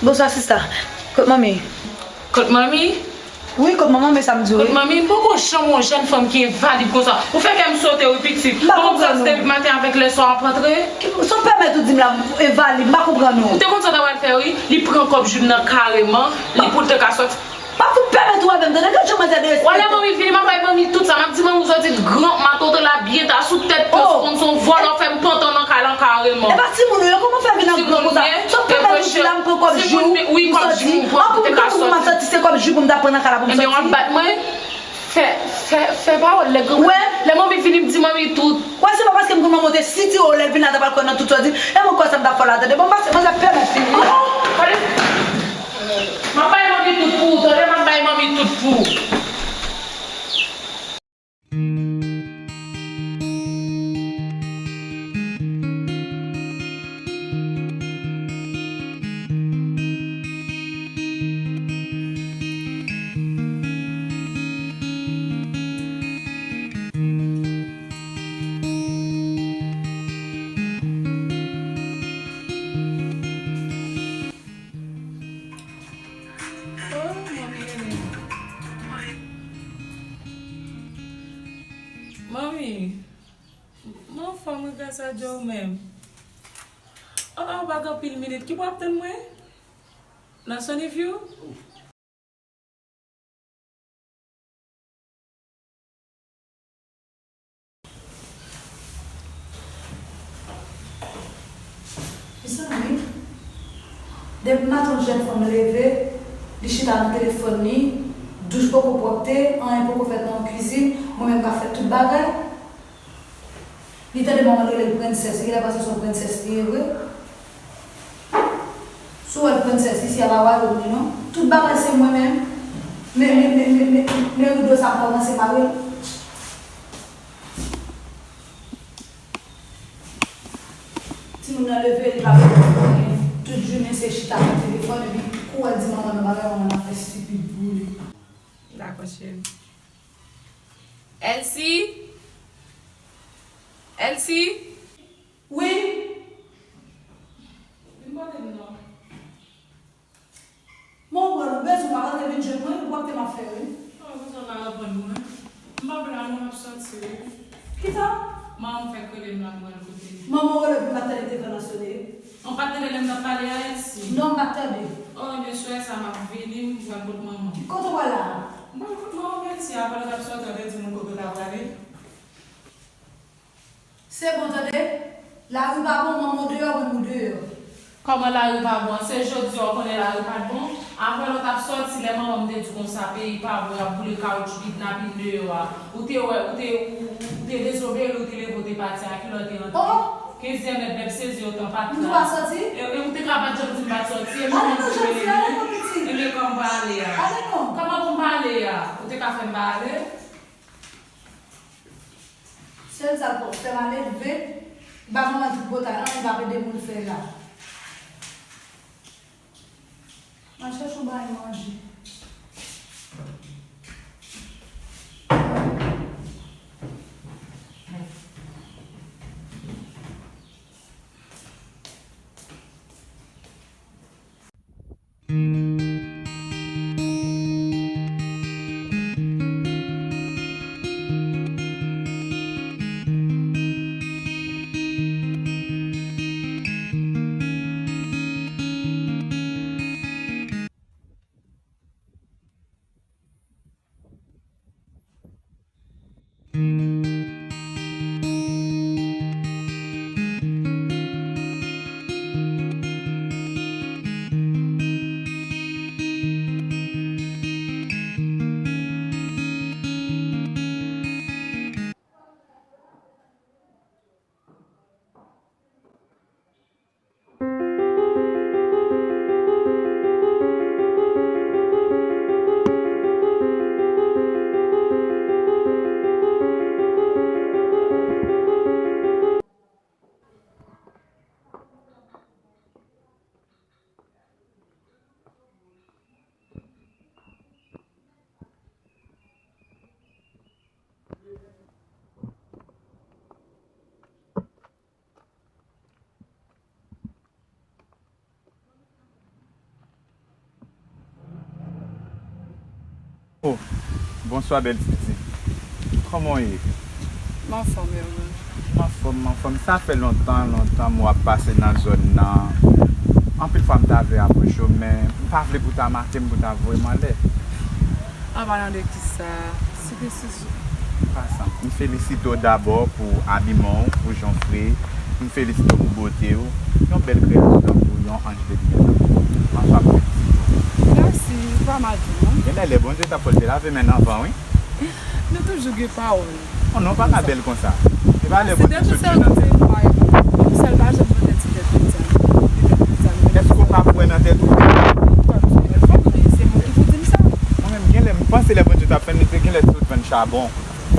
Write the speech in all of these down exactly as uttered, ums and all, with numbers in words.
Bonswa sista. Kot manmi? Kot manmi? Wi, kot manman, men sa m di w. Kot manmi, m poko janm wè yon jèn fanm ki envalid konsa. Ou fè kè m sote wi pitit. M pa konprann ou. Ou konn sa se depi maten avèk lè swa w ap rantre? Sa w pèmèt ou di m la envalid, m pa konprann ou. Ou te konn sa w ta pral fè wi. Li pran kòb jou m nan kareman, li pou l te ka sòti. Pa fout pèmèt ou avè m, tande, gad jan manzè derespekte. Wè lè manmi vini, m ap bay manmi tout sa. M ap di manmi ou sòti gran maten, ou te la byen ta sou tèt pye, ou konn se yon vòlè, ou fè m pantan nan kay lan kareman. E pa timoun ou ye, kòman w fè vin ap gran konsa? Sa w pèmèt ou di la m pran kòb jou pou m sòti? An pou m pran kòb jou pou m ap sòti, se kòb jou pou m ta pran nan kay la pou m sòti? Ebyen w ap bat mwen? Fè, fè, fè pawòl lè granmoun. Wè. Lè manmi vini, m di manmi tout. Wè, se pa paske m konn manman w te sitire w lè l vin la, ta pral kwè nan tout sa w di. E mwen kwè sa m t ap fè w la, tande. Bon, pase, manzè pèmèt fini. Oh, oh, gade. M ap bay manmi tout pou ou, tande, m ap bay manmi tout pou ou. Oh, manmi rele m. Manmi, m anfòm wi, gras a Dye, ou menm? Oh, oh, pa gen anpil minit. Ki bò w ap tann mwen? Nan Sunnyview? Mezanmi, depi maten yon jèn fanm leve, li chita nan telefòn li, douch poko pwòpte, anyen poko fèt nan kwizin, mwen menm k ap fè tout bagay. Li tande manman l rele l prensès, li genlè panse se yon prensès li ye vre. Si w wè l prensès isi a, pa wayòm li non. Tout bagay se mwen menm. Men, men, men, men, men, men rido sa kòmanse mare l. Timoun nan leve, li pa fè anyen. Tout jounen se chita nan telefòn, epi kou w wè l di manman l yon bagay, manman l ap fè stipid pou li. Dakò, cheri. Elsie? Elsie? Wi. Vin kote m non. Mwen wè w bezwen pa rantre vin jwenn mwen, ou ap te m ap fè wi. Oh, bezwen pa reponn mwen. M pa vle al non, m ap sòti wi. Kisa? Manman m fèk rele m la, m pral kote. Manman w rele w pou m pa tande telefòn nan sone. Ou pa t tande lè m t ap pale a Elsie? Non, m pa t tande. Oh, ebyen, sou sa m ap vini, m pral kot manman. Kote w pral la? M pral kot manman m Elsie, apre lè w t ap sòti, w te di m ou kote w ta prale. Se bon, tande. Lari pa bon, manman w deyò, mwen m deyò. Kòman lari pa bon? Se jodi a w konnen lari pa t bon? Apre lè w t ap sòti, lè manman m te di w konsa, peyi pa bon, y ap boule kawoutchou, kidnapin deyò a. Ou te wè, ou te, ou, ou, ou te dezobeye, ou te leve, ou te pati a kilè w te rantre? Oh! Kenzyèm èd, lè m sezi yo tan pa t la. M tou pa sòti? E, e ou te ka pa t janm di m pa t sòti, e manman m te rele mwen. Ebyen, kòman m pa ale a? Ale non. Kòman pou m pa ale a? Ou te ka fè m pa ale? Sèl sa l pòs fè m ale, leve, ba manman tout botay lan, li p ap ede moun fè la. M al chèche yon bagay manje. Oh, bonswa bèl titi. Kòman w ye? M anfòm, e ou menm? M anfòm, m anfòm. Sa fè lontan, lontan m w ap pase nan zòn nan. Anpil fwa m ta vle apwoche w, men m pa vle pou ta make m, pou ta voye m anlè. An palan de kisa? Sou ki sijè? An pasan, m felisite w dabò pou abiman w, pou jan w fre. M felisite w pou bote w. Yon bèl kreyati tankou yon anj de limyè tankou w. M ap ap felisite w. Mèsi, pa mal di non. Genlè lè Bondye t ap fè l te lave men n anvan, wi. Nou toujou gen pawòl. Oh non, pa ka bèl konsa. E pa lè Bondye sot di nan tèt. Sèl pa janm nan tèt ti tèt piti a. Ti tèt piti a. Èske w pa kwè nan tèt ou? Fòk ou di se mwen ki pou di m sa. Mwen menm, genlè m panse lè Bondye t ap fè m, li te genlè sot vann chabon.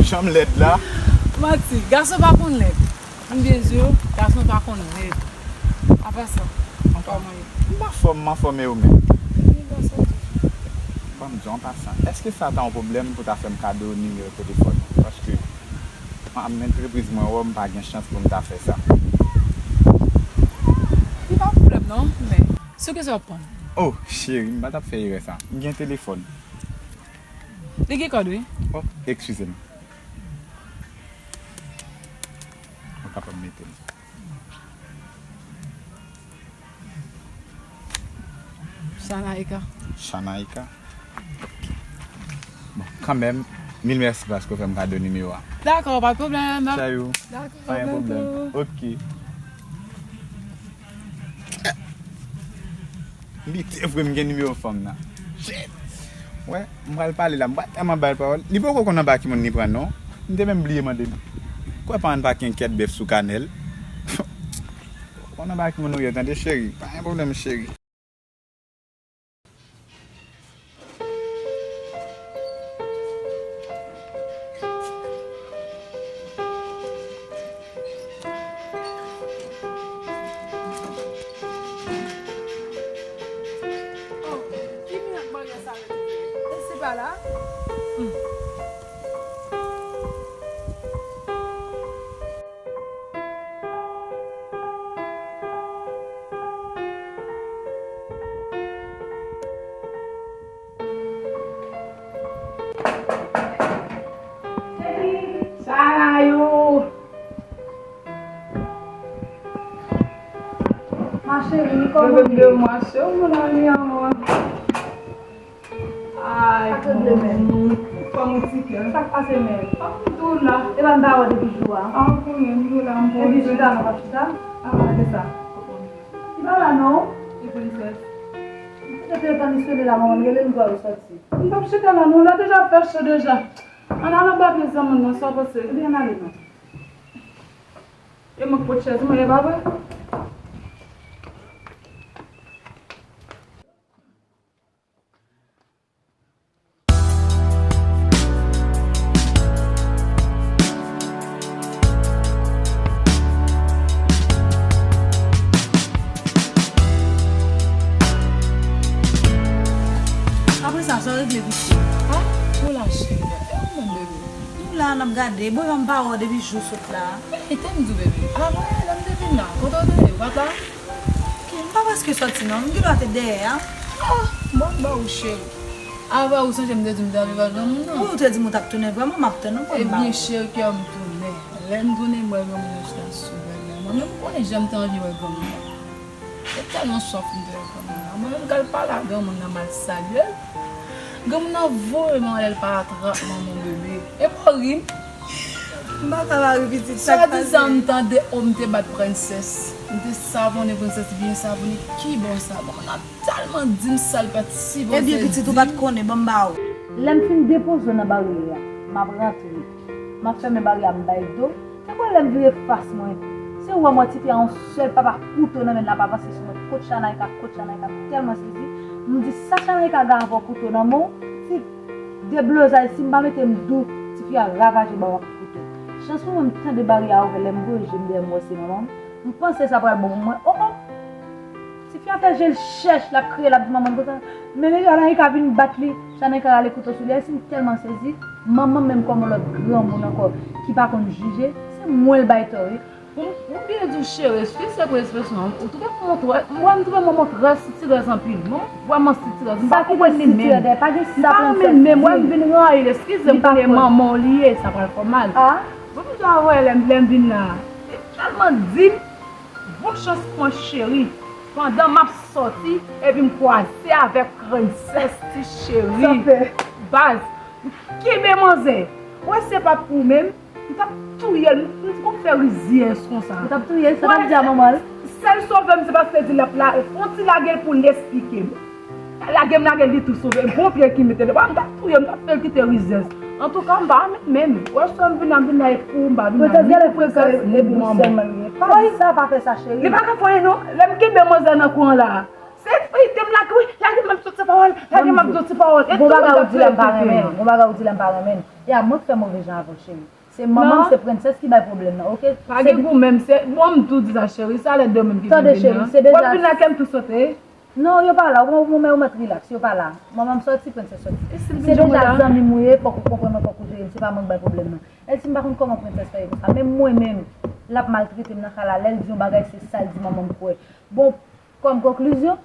Jan m lèd la. Manti, gason pa konn lèd. M byen di w, gason pa konn lèd. Apa sa, kòman ye? M anfòm, m anfòm, e ou menm? Ban m di w an pasan, èske sa ta yon pwoblèm pou ta fè m kado nimewo telefòn ou? Paske, a, antrepriz mwen wè w, m pa gen chans pou m ta fè sa. Li pa pwoblèm non, men sou ki sa w ap pran? Oh, cheri, m pa t ap fè erè sa. M gen telefòn. Li gen kòd, wi. Oh, eskize m. Ou kapab mete l. Shanaïka. Shanaïka? Bon, kanmenm, mil mèsi paske w fè m kado nimewo a. Dakò, pa t pwoblèm. Chayou. Dakò, pa gen pwoblèm. Ok. Li te vre m gen nimewo fanm nan. Shit! Wè, m pral pale la, m pa tèlman ba l pawòl. Li poko konn anba ki moun li pran non. M te menm bliye mande l. Kwè pa ann pa kenn kèt bèf sou kanèl. Konn anba ki moun ou ye, tande cheri. Pa gen pwoblèm cheri. Oh, ki vin ak baryè sa yo? E se pa la? Hmm. Sa la yo. Ma chérie, kòman w ye? Bebe, mwen se ou, mon ami, an mwen. Ay, sa k regle menm? Fòm ou ti kè. Sa k pase menm? Fanm tou la. E pa m pa wè depi jou a. Ah, pou mwen, m tou la, m poze. Epi chita, nou p ap chita? Ah, se sa. Li pa la non. E princess. M te telefòn li sone la, manman, m rele l, m kwè ou soti. M p ap chita la non, la deja fè cho deja. Ann al anba pye zanmi m nan, sa w panse? Ebyen, ann ale non. E mwen k pot chèz mwen, e pa vre? Apre sa, sa w regle piti? Ha? Ou la cheri, e ou menm bebe? Nou la, n ap gade. Bon, jan m pa wè w depi jou w sot la. Men, e te m di w bebe. Apre, lè m te vin la, kote w te ye? Ou pa t la? Ki, m pa prèske sòti non, m gendwa te dèyè a. Ah, bon, ba ou cheri. Avè ou sonje m te di m te al viv ak granmoun nan. Wi, ou te di m ou t ap tounen vrèman, m ap tann ou pou m ba ou. Ebyen, cheri, kè m tounen. Lè m tounen, m wè granmoun nan chita sou bèl la. Mwen menm, m konnen jan m te anvi wè granmoun nan. Se tèlman swaf m te wè granmoun nan. Mwen menm, m t al pale a granmoun nan, m al salye l. Granmoun nan voye m anlè, l pa atrap mwen, mon bebe. E pa w ri m? M pa ka pa ri pitit, sa k pase? Swadizan m tande, o, m te bat prensès. M te savonnen prensès byen savonnen. Ki bò sa? Bon, m ap tèlman di m sa, l pa t si bò. Ebyen, pitit, ou pa t konnen, ban m ba ou. Lè m fin depoze w nan baryè a, m ap rantre. M ap fèmen baryè a, m bay do. Epi lè m vire fas mwen, se ou wè m wè tifi a yon sèl papa kouto nan men l, l ap avanse sou mwen. Kot Chanayka, kot Chanayka, m tèlman sezi. M di, sa Chanayka gen avè w kouto nan men w? Ti deblozay, si m pa mete m dou, tifi a ravaje bò a ak kouto. Chans pou mwen, m tande baryè a ouvè, lè m voye je m dèyè m wè se manman m. M panse sa pral bon pou mwen. O, o! Tifi a fè je l chèch, l ap kriye, l ap di manman l konsa. Men lè Chanayka vin bat li, Chanayka rale kouto sou li. Ayisyen m tèlman sezi. Manman m menm kòm yon lòt granmoun ankò ki pa konn jije, se mwen l bay tò wi. Ou byen di w cheri, eskize pou ekspresyon an. Ou twouve m montrè, m wè m twouve m montrè sitirèz anpil. Mwen vrèman sitirèz. M pa konprann li menm. M pa renmen menm, wè m vin rayi l, eskize m, konnen manman w li ye, sa pral fè w mal. Bon, m di a wè lè m, lè m vin la. Li tèlman di m, bon chans pou mwen cheri. Pandan m ap sòti, epi m kwaze avèk Princess ti cheri. Baz, m kenbe manzè. Wè se pa t pou ou menm, m t ap touye l, m, m t ap fè rizyèz konsa. Ou t ap touye l, sa w t ap di a manman l? Sèl sove m, se paske di l ap la, fon ti lage l pou l esplike m. Lage m, lage l, li tou sove. Bon pye ki mete l. Wa, m t ap touye l, m t ap fè l kite rizyèz. Antouka, m pa renmen menm. Wè sa m vin la, m vin la e pou ou, m pa vin la ni pou Princess, ni pou manman. Pa di sa, pa fè sa, cheri. Li pa ka fè anyen non. Lè m kenbe manzè nan kou an la. Se frite m lage, wi, lage m ap di w ti pawòl, lage m ap di w ti pawòl. E tou m t ap fè l kite. Gon bagay ou di la m pa renmen l, gon bagay ou di la m pa renmen l. E a mwen k fè move jan avè w, cheri. Se manman m, se Princess ki bay pwoblèm nan, oke? Pa gen pou menm, se, bon, m tou di sa, cheri, sa lè de menm ki vin vin nan. Tande, cheri, se deja. Wè m vin la, kè m tou sote. Non, yo pa la, ou, ou, ou mèt rilaks, yo pa la. Manman m sòti, Princess sòti. Se deja zanmi m ou ye, fòk ou konprann mwen, fòk ou jere m, se pa mwen k bay pwoblèm nan. E si m pa konn kòman Princess fè ye konsa, menm mwen menm, l ap maltrete m nan kay la, lè l di yon bagay, se sa l di manman m kwè. Bon, kòm konklizyon,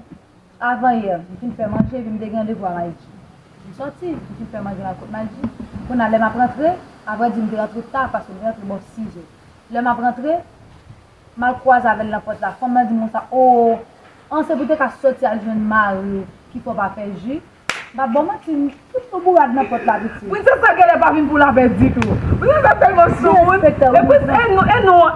avan yè, m fin fè manje, epi m te gen randevou a Mayji. M sòti, m fin fè manje m al kot Mayji. Kounye a, lè m ap rantre, avrèdi, m te rantre ta, paske m te rantre bò sis zè. Lè m ap rantre, m al kwaze avè l nan pòt la. Fanm nan di m konsa, o, an se pou te ka sòti al jwenn mari w ki fè w pa fè ji. M p ap ba w manti, m fout yon bourad nan pòt la, pitit. Princess sa genlè pa vin pou lapè ditou. Princess sa tèlman soumoun. E Princess, e nou, e nou,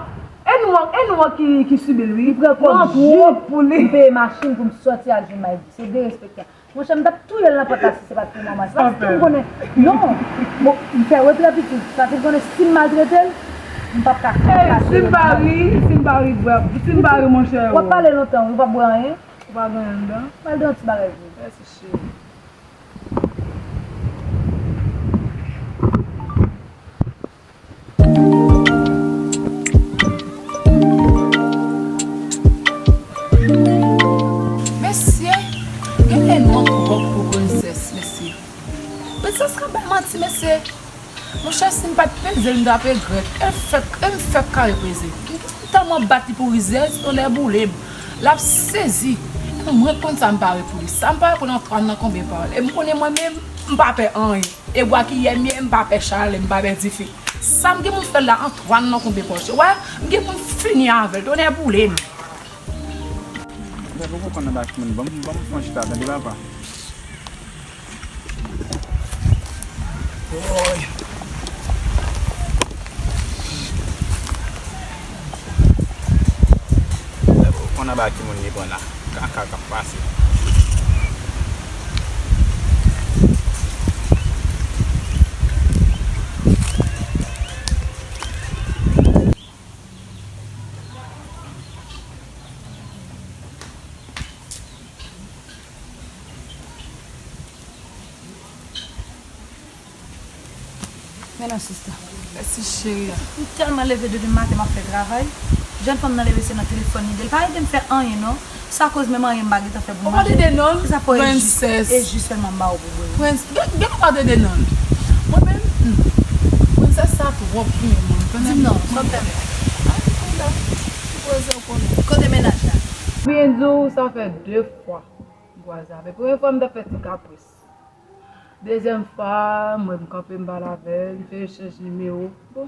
e nou, e nou an ki, ki sibi l, wi. Li pran kòm jip pou li. M peye machin pou m sòti al jwenn Mayji. Se derespektan. Monchè, m t ap touye l nan pòt la si se pa t pou manman. Se pa si m konnen. Non. Bon, m fè retrè pitit. Sa te konnen si m maltrete l, m p ap ka. Ey, si m pa ri, si m pa ri, si m pa ri, monchè. W ap pale lontan, wi, w p ap bwè anyen. Ou pa gen anyen anndan? M al de yon ti bagay pou ou. Mèsi, cheri. Mesye, genlè nou an twòp pou Princess, mesye. Princess ka bay manti, mesye. Monchè, si m pa t peze l, m t ap regrèt. E m fèk, e m fèk kare peze. M tèlman bat li pou rizyèz, tonnè boule m. L ap sezi. E mwen konn sa m pare pou li. Sa m pare pou l, Antoine nan konbyen pawòl. E m konnen mwen menm, m pa pè anyen. E bwa ki yè m ye, m pa pè chalè, m pa pè dife. Sa m gen pou m fè l la, Antoine nan konbyen pawòl. Wè, m gen pou m fini avè l. Tonnè boule m. Mwen poko konn anba ki moun. Ban m, ban m pran chita, tande papa. Woy. Mwen poko konn anba ki moun li pran la. Kaka k ap pase. Men non, sista. Mèsi, cheri. M tèlman leve depi maten, m ap fè travay. Jèn fanm nan leve, se nan telefòn li ye. Li pa ede m fè anyen, non. Sa koz menm anyen m pa gentan fè pou manje. Ou pa tande non l? Sa pou e jis, e jis sèlman m ba ou pou bwè. Prince, gen, gen ou pa tande non l. Mwen menm, hmm. Princess sa twòp pou mwen. Di m non, sa w fè menm? Ay, konnen. Ti poze w konnen. Kote mennaj la? Byen di w, sa fè de fwa m kwaze avè l. Premye fwa, m t ap fè ti kapris. Dezyèm fwa, m wè m kanpe, m pale avè l, m fè echanj nimewo. Bon.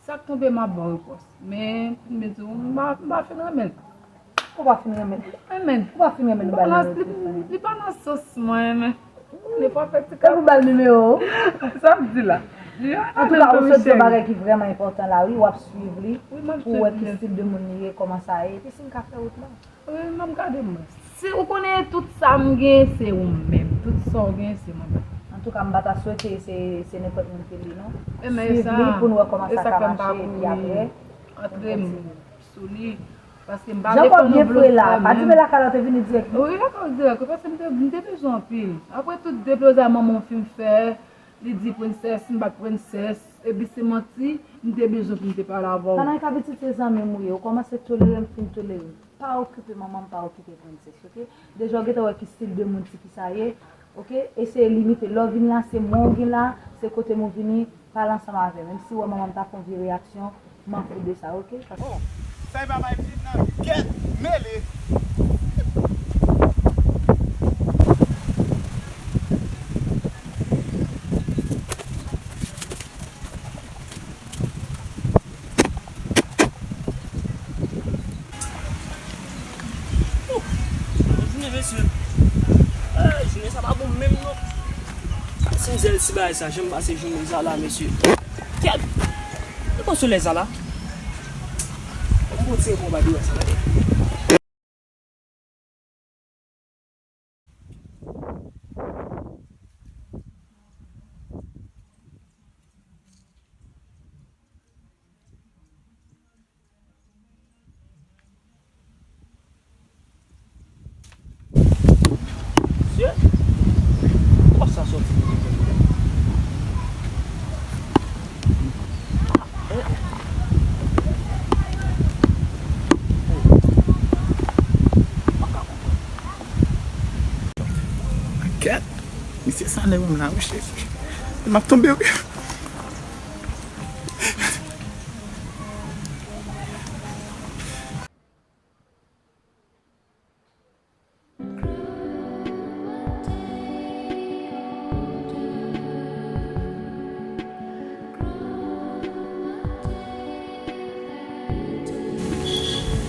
Sa k tonbe m ap ba w repons. Men, m di w, m pa, m pa fin renmen l. Ou pa fin renmen l? Renmen l. Ou pa fin renmen l, ou ba l nimewo telefòn li. Li pa nan sans mwen, men. Defwa fè ti ka. E pou ba l nimewo w? Sa m di la. Antouka, ou sot di yon bagay ki vrèman enpòtan la, wi, w ap swiv li pou w wè ki stil de moun li ye, kòman sa ye, epi si l ka fè wout la. Wi, m ap gade mwen. Si ou konnen tout sa m gen, se ou menm. Tout sa w gen, se mwen menm. Antouka, m pa ta swete se, se nenpòt moun ke li, non. Swiv li pou n wè kòman sa ka mache, epi apre, antre m sou li. Paske m pa vle fè nou blofè menm. Jan kò w byen fre la, pa di men lakay la, w te vini dirèk, non? Wi, lakay w dirèk, wi, paske m te, m te bezwen anpil. Apre tout deplozay manman w fin fè, li di Princess, m pa t Princess, epi se manti, m te bezwen pou m te pale avè w. Pandan ka pitit se zanmi m ou ye, ou kòmanse tolere m, fin tolere m. Pa okipe manman m, pa okipe Princess, oke? Deja w gentan wè ki stil de moun tifi sa ye, oke? Eseye limite. Lè w vin la, se mwen w vin la, se kote m ou vini, pale ansanm avè m. Menm si w wè manman m ta fè yon vye reyaksyon, M ap fout de sa, oke? Oh, sa e pa may pitit nan gèt mele. Jounen, mesye. Eh, jounen sa pa bon menm, non. Sa se yon sèl ti bagay sa, janm pase jounen sa la, mesye. Kèt! Li pran solèy sa la. Bon, tire bon bagay sa la. Mesye, kòman sa soti nan tèt mwen? Kèt, mesye sa lè m la, wi, Jezi. M ap tonbe, wi.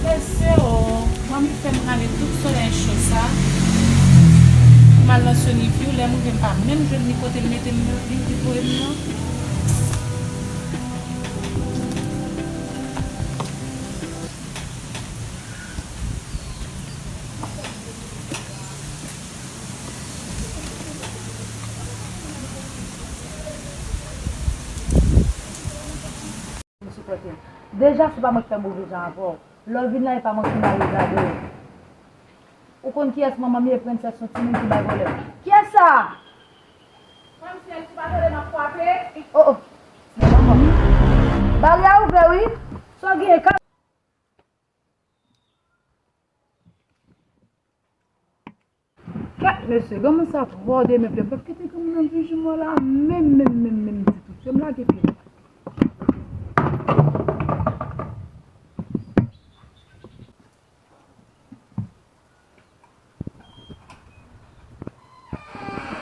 Mesye o, manmi fè m rale tout solèy cho sa. M al nan Sony View, lè m rive m pa menm jwenn li kote l mete m nan, li, li voye m nan. M sipòte l. Deja, se pa mwen k fè move jan avè w. Lè w vin la, e pa mwen ki mare gade w. Ou konn kiyès manman m ye, Princess, yon timoun ki bay vòlè. Kiyès sa? Manm, si Elsie pa tande, m ap frape. Oh, oh. Manman. Baryè a ouvè, wi. Sa w genyen, ka- Kèt, mesye, granmoun sa twò demen, m p ap kite granmoun nan vye jimò la, menm, menm, menm, menm ditou. Se m lage pye m.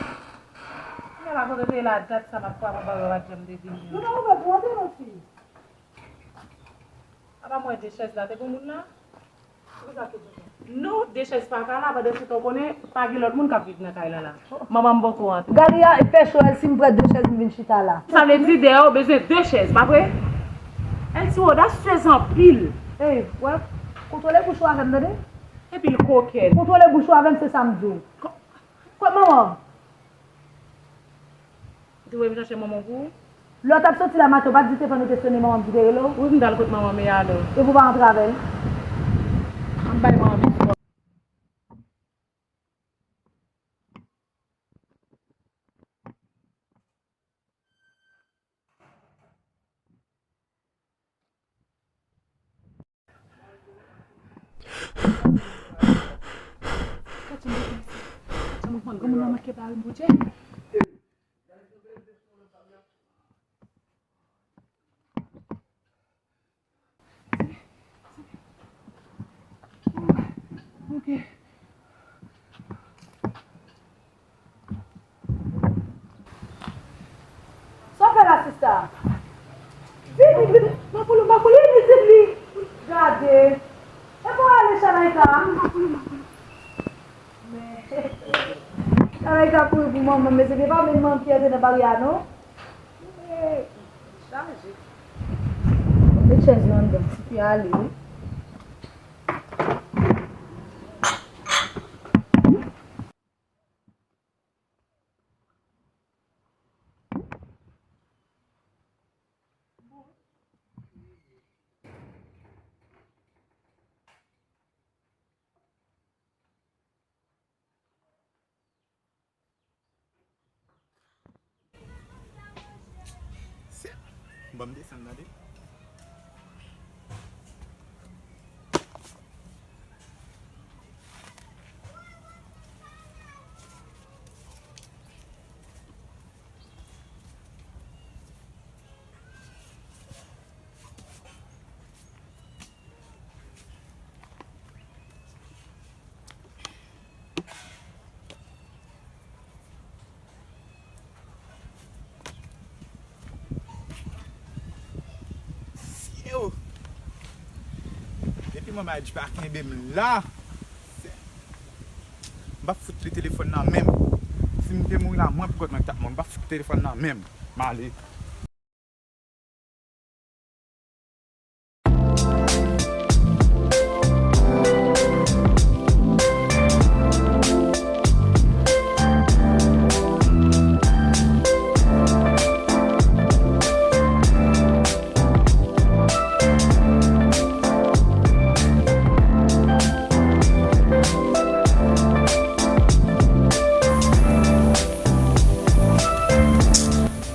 Kounye a la, kote te ye la, dat sa m ap frape, m pa wè w pa t janm te vini. Nou pa ouvè pou antre non, fi. Apa mwen de chèz la, te gon moun la? Poukisa w kesyon sa? Non, de chèz pa ka la, pandan se tan w konnen, pa gen lòt moun k ap viv nan kay la la. Manman m poko antre. Gade a, fè cho, Elsie, m pran de chèz, m vin chita la. Sa vle di, dèyè w bezwen de chèz, pa vre? Elsie, w odasyez anpil. Ey, wè, kontwole bouch ou avè m, tande? Epi l kokenn. Kontwole bouch ou avè m, se sa m di w. Ko-, kot manman? Ou te voye m chache manman w pou ou? Lè w t ap soti la maten, ou pa t di telefòn ou te sone, manman m ki te rele w? Wi, m t al kot manman m, e alò? Epi w pa antre avè l? An bay manman m. Granmoun nan manke ba m boudjè. Ok. Sa w fè la, sista? Vini, vini. Mapoulou, Mapoulou, vini, vini. Gade. E pou ale, Chanayka. Men, Chanayka kouri pou manman, men se te pa menm manman ki antre nan baryè a, non. Met chèz lan anndan, tifi ale wi. Ban m desann, tande. Manman di pa kenbe m la. M p ap fout li telefòn nan men m. Si m te mouri la, mwen pou kont mwen k t ap mouri. M p ap fout telefòn nan men m. M ale.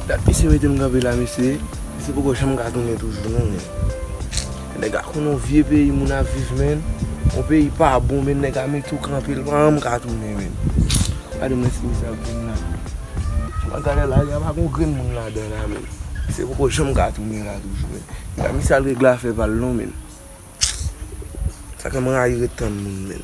Dat misye mete m kanpe la, mesye. Misye poko janm ka tounen toujou, non, men. Nèg la konn yon vye peyi moun ap viv, men. Yon peyi pa bon, men nèg la mete w kanpe, l pa janm ka tounen, men. Gade mwen si misye ap vin la. Mwen gade la, y a pa gon grenn moun ladan la, men. Misye poko janm ka tounen la toujou, men. Gade misye al regle afè pa l, non, men. Sa fè m rayi ret tann moun, men.